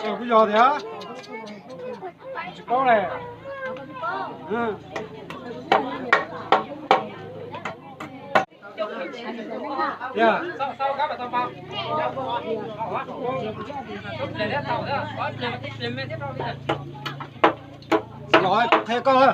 Kuv yog thiab. Tsis paub ne. Los kuv qhia koj.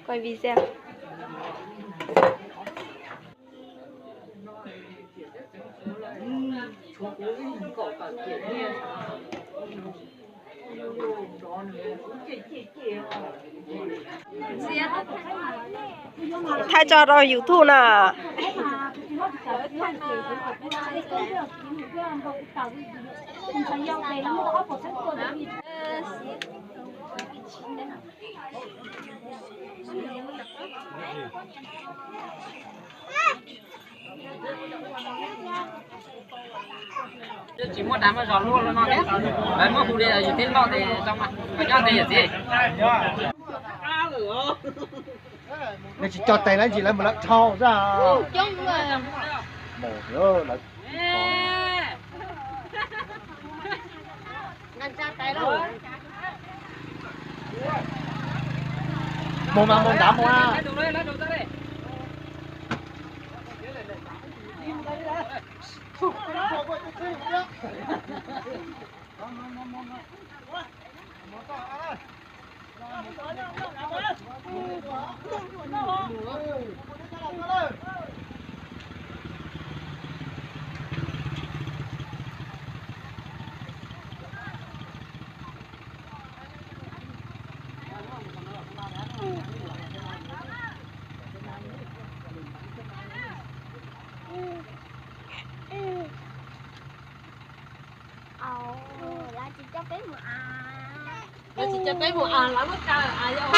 Coi video. Thaij tso rau YouTube na. Tsis muaj dab muaj zog luaj no thiab, lawv muab hu li yus thiab loj tes zoo mas, nyob tes yawm txiv. Nws tsis cog tes lawv ntsis lawv mus lawv dhau zaj. Mus mas mus nrad mus na. Lawv tsis coj peb mus a, lawv muab tsa a yog.